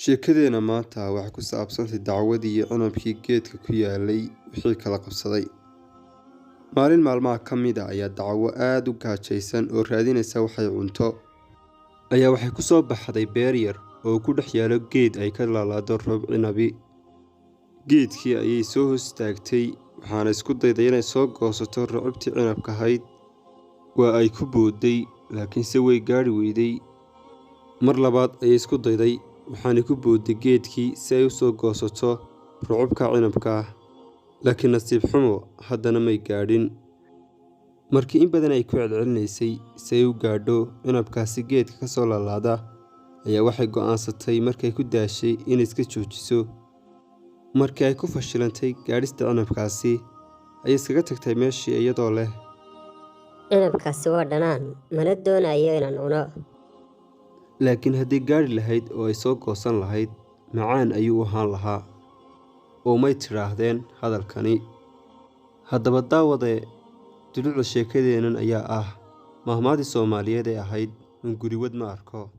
Sheekadeena maanta waxay ku saabsantay dacwadii iyo cinabkii geedka ku yaalay wixii kala qabsaday. Maalin maalmaha ka mid ah ayaa Dacwo aad u gaajaysan oo raadinaysa waxay cunto ayaa waxay ku soo baxday beer yar oo ku dhex yaalo geed ay ka laalaado roob cinabi. Geedkii ayay soo hoos istaagtay, waxaana isku dayday inay soo goosato rucubtii cinabka ahayd. Waa ay ku boodday, laakiinse way gaadhi weyday. Mar labaad ayay isku dayday, waxaana ku boodday geedkii si ay u soo goosato rucubka cinabka ah, laakiin nasiib xumo haddana may gaadhin. Markii in badan ay ku celcelinaysay si ay u gaadho cinabkaasi geedka ka soo laalaada, ayaa waxay go'aansatay markay ku daashay inay iska joojiso. Markii ay ku fashilantay gaadhista cinabkaasi, ayay iskaga tagtay meeshii iyadoo leh: "Cinabkaasi waa dhanaan, mana doonayo inaan cuno." Laakiin haddii gaadhi lahayd oo ay soo goosan lahayd, macaan ayuu u ahaan lahaa, oo may tidhaahdeen hadalkani. Haddaba daawade, dulucda sheekadeennan ayaa ah mahmaadii Soomaaliyeed ee ahayd "Hunguriwad ma arko."